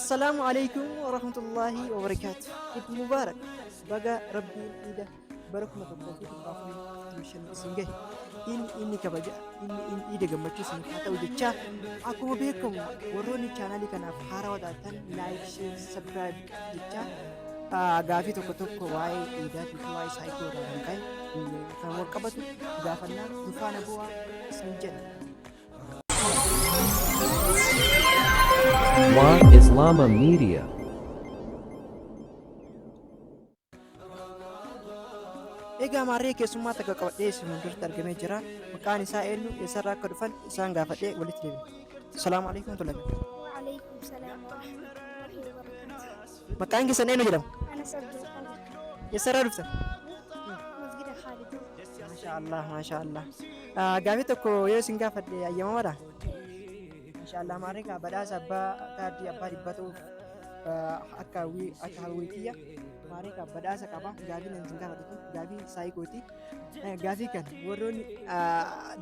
Assalaamu alaikum warahmatullaahi wabarakaatu. Eid Mubaarak. Baga Rabbiin Iida bara 1445 isin gahe. Inni inni kabaja inni inni iida gammachuu isiniif haa ta'u jechaa akkuma beekamu warroonni chaanaalii kanaaf haarawaa taatan like, share, subscribe jechaa gaafii tokko tokko waa'ee iidaatii fi waa'ee saayikoo irraa kan ka'e kan wal qabatu gaafannaa nu faana bu'aa isin jedha. Wa Islama Media. Egaa maarree keessummaa takka qabadhee isin fuulduratti argamee jira. Maqaan isaa eenyu, eessarraa akka dhufan isaan gaafadhee walitti deebina. Salaamu alaikum warahmatullahi. Waalaikum salaam warahmatullahi wabarakatuh. Maqaan keessan eenyu jedhama? Anas Abdul Qadir. Eessarraa dhuftan? Masjida Khaalidoo. Maasha Allah, maasha Allah. Gaafii tokko yoo isin gaafadhe ayyamamaadha? Maasha Allah maarree kaa badhaasa abbaa kaardii abbaa dhibbaa ta'uuf akka hawwii akka hawwii kiyya maarree kaa badhaasa qaba gaafii nan isin gaafadhe kun gaafii saayikooti. Gaafii kan warroonni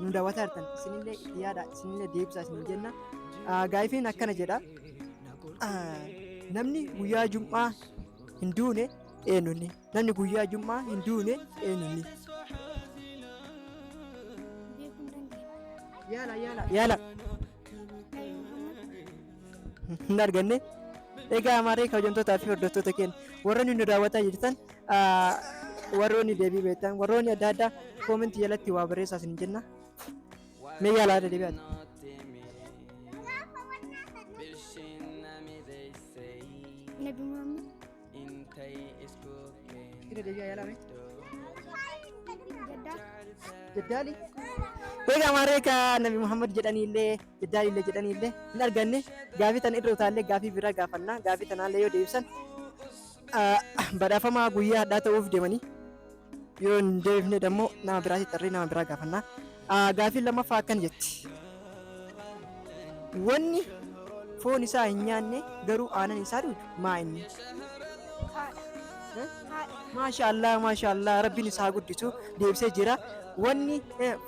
nu daawwataa jirtan isinillee itti yaada isinillee deebisaa isin jenna. Gaafiin akkana jedha. Namni guyyaa jum'aa hin duune eenyunni? Namni guyyaa jum'aa hin duune eenyunni? Beekuu hin dandeenye. Yaala yaala yaala. Nabi Muhammad. Hin arganne. Egaa maarree kabajamtootaa fi hordoftoota keenya warroonni nu daawwataa jirtan warroonni deebii beektan warroonni adda addaa koomentii jalatti waa barreessaa isin jenna. Mee yaalaa irra deebi'aati. Nabi Muhammad. Irra deebi'aa yaalaa mee. Jaddaa. Jaddaali. Egaa maarree ka Nabi Muhammad jedhanii illee Jaddaali illee jedhanii illee hin arganne gaafii tana irra utaallee gaafii biraa gaafanna gaafii tanaallee yoo deebisan badhaafamaa guyyaa hadhaa ta'uuf deemanii yoo hin deebifne dammoo nama biraatti tarree nama biraa gaafanna. Gaafiin lammaffaa akkana jetti. Wanni foon isaa hin nyaanne garuu aanan isaa dhugu maa inni? Haadha. Haadha. Maasha Allah maasha Allah rabbiin isaa haa guddisu deebisee jira. Wanni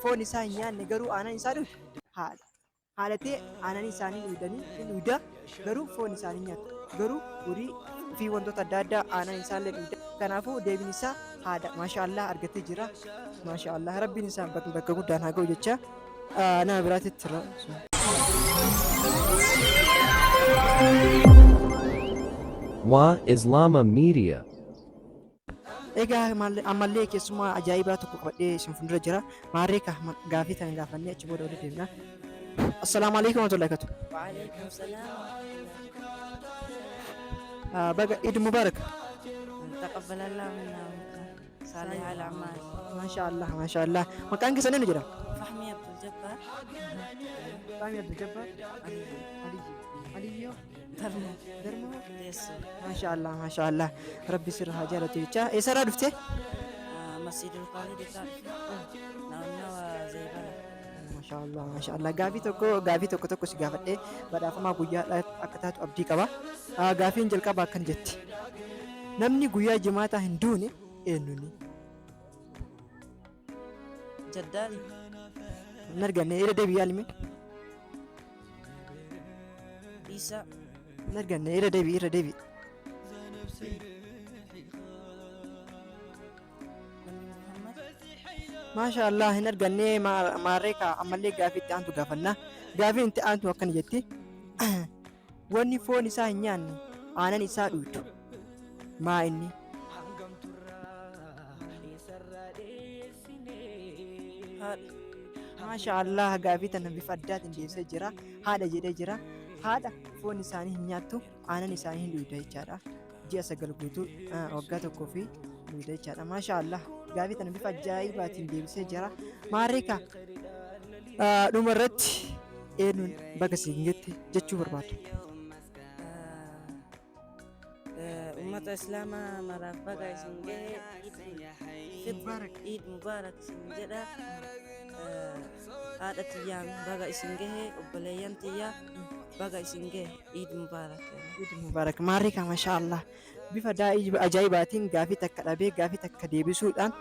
foon isaa hin nyaanne garuu aanan isaa dhugu haadha. Haadhatee aanan isaanii dhuydanii hin dhuyda garuu foon isaanii nyaatu. Garuu horii fi wantoota adda addaa aanan isaallee dhuyda. Kanaafuu deebiin isaa haadha. Maasha Allah argatee jira. Maasha Allah rabbiin isaa bakka guddaan haa ga'u jecha nama biraatitti Wa Islama Media. Egaa ammallee keessummaa ajaa'ibaa tokko qabadhee isin fuuldura jira. Maarree ka gaafii tana gaafannee achi booda walitti deemna. Assalaamu alaikum warahmatullahi wabarakatuh. Waalaikum salaam. Baga Eid Mubarak. Taqabbalallah minna wa minkum. Saalih al a'maal. Maasha Allah maasha Allah. Maqaan keessan eenyu jedhama? Fahmii Abdul Jabbaar. Fahmii Abdul Jabbaar. Aliyyi. Aliyyi. Aliyyoo. Darmoo. Darmoo. Teessoo. Maasha Allah maasha Allah. Rabbi sirra haa jaalatu jecha. Eessarraa dhufte? Masjidul Khalid irraa dhufe. Naannawa Zeebala. Maasha Allah maasha Allah. Gaafii tokko tokko si gaafadhee badhaafamaa guyyaa akka taatu abdii qaba. Gaafiin jalqabaa akkan jetti. Namni guyyaa jimaataa hin duune eenyuni? Jaddaali. Hin arganne irra deebi'i yaalime. Isa. Hin arganne irra deebi'i irra deebi'i. Nabi Muhammad. Maasha Allah hin arganne maarree kaa ammallee gaafii itti aantu gaafanna. Gaafiin itti aantu akkana jetti. Wanni foon isaa hin nyaanne aanan isaa dhuydu. Maa inni? Haadha. Maasha Allah gaafii tana bifa addaatiin deebisee jira. Haadha jedhee jira. Haadha foon isaanii hin nyaattu aanan isaanii hin dhuyda jechaadha. Ji'a 9 guutuu waggaa tokkoo fi dhuyda jechaadha. Maasha Allah gaafii tana bifa ajaa'ibaatiin deebisee jira. Maarree kaa dhuma irratti eenyuun baga siin jette jechuu barbaadda? Ummata Islaamaa maraaf baga isin gahe. Fitr Mubaarak. Iid Mubaarak isin jedha. Haadha tiyyaan baga isin gahe, obboleeyyan tiyya baga isin gahe, Iid Mubaarak. Iid Mubaarak. Maarree kaa mashaa Allah. Bifa daa'ii ajaa'ibaatiin gaafii takka dhabee gaafii takka deebisuudhaan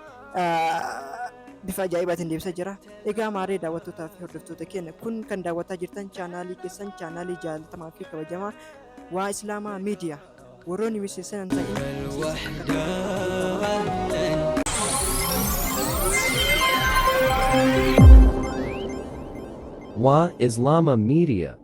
bifa ajaa'ibaatiin deebisaa jira. Egaa maarree daawwattootaa fi hordoftoota keenya kun kan daawwataa jirtan chaanaalii keessan chaanaalii jaalatamaa fi kabajamaa waa Islaamaa Miidiyaa. Warroonni miseensa hin ta'in miseensa akka ta'an Wa Islama Media.